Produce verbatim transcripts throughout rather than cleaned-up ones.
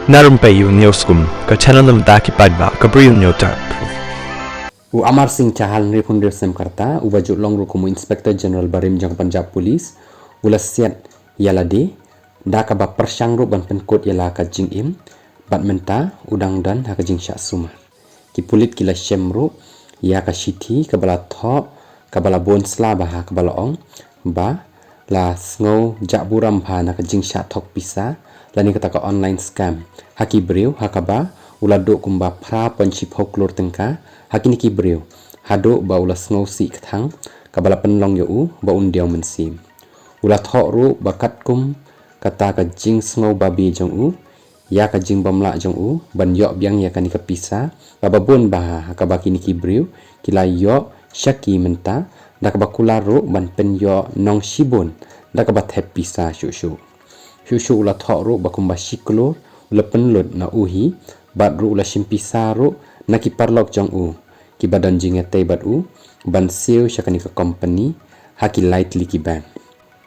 Na rympei ïa u News Kum, ka channel na bynta ki paidbah, ka briew New Type. U Amar Singh Chahal, hynriewphew hynriew snem ka rta, uba ju long ruh kum u Inspector General barim jong ka Punjab Police, u la siat ïa lade da kaba pyrshang ruh ban pynkut ïa la ka jingim, bad mynta u dang don ha ka jingshah sumar. Ki pulit ki la shem ruh ïa ka shithi kaba la thoh, kaba la bun sla bha, kaba la ong ba la sngew jah burom bha na ka jingshah thok pisa lane kata ka online scam ha ki briew, ha kaba u la duh kumba phra point shiphew klur tyngka ha kine ki briew, haduh ba u la sngewsih kthang, kaba la pynlong ïa u ba un diaw mynsiem. U la thoh ruh ba katkum kata ka jingsngew babe jong u ïa ka jingbymlah jong u ban ïoh biang ïa kane ka pisa kaba bun bha, ha kaba kine ki briew ki la ïoh sha ki mynta, da kaba kular ruh ban pynïoh nong shibun da kaba thep pisa shuh shuh. Shuh shuh u la thoh ruh ba kumba shi klur u la pynlut na u hi, bad ruh u la shim pisa ruh na ki paralok jong u kiba don jingïatei bad u ban siew sha kane ka company ha ki lai tylli ki bank.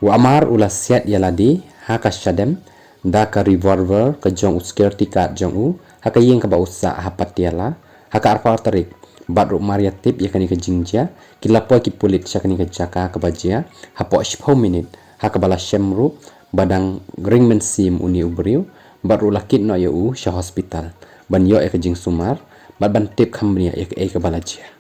U Amar u la siat ïa lade ha ka shadem da ka revolver ka jong u security guard jong u ha ka ïing kaba u sah ha Patiala ha ka arphew tarik, bad ruh mar ïa tip ïa kane ka jingjia ki la poi ki pulit sha kane ka jaka kaba jia hapoh shiphew minit, ha kaba la shem ruh ba dang ring mynsiem une u briew, bad ruh la kit noh ïa u sha hospital ban ïoh ïa ka jingsumar bad ban tip kham bniah ïa kaei kaba la jia.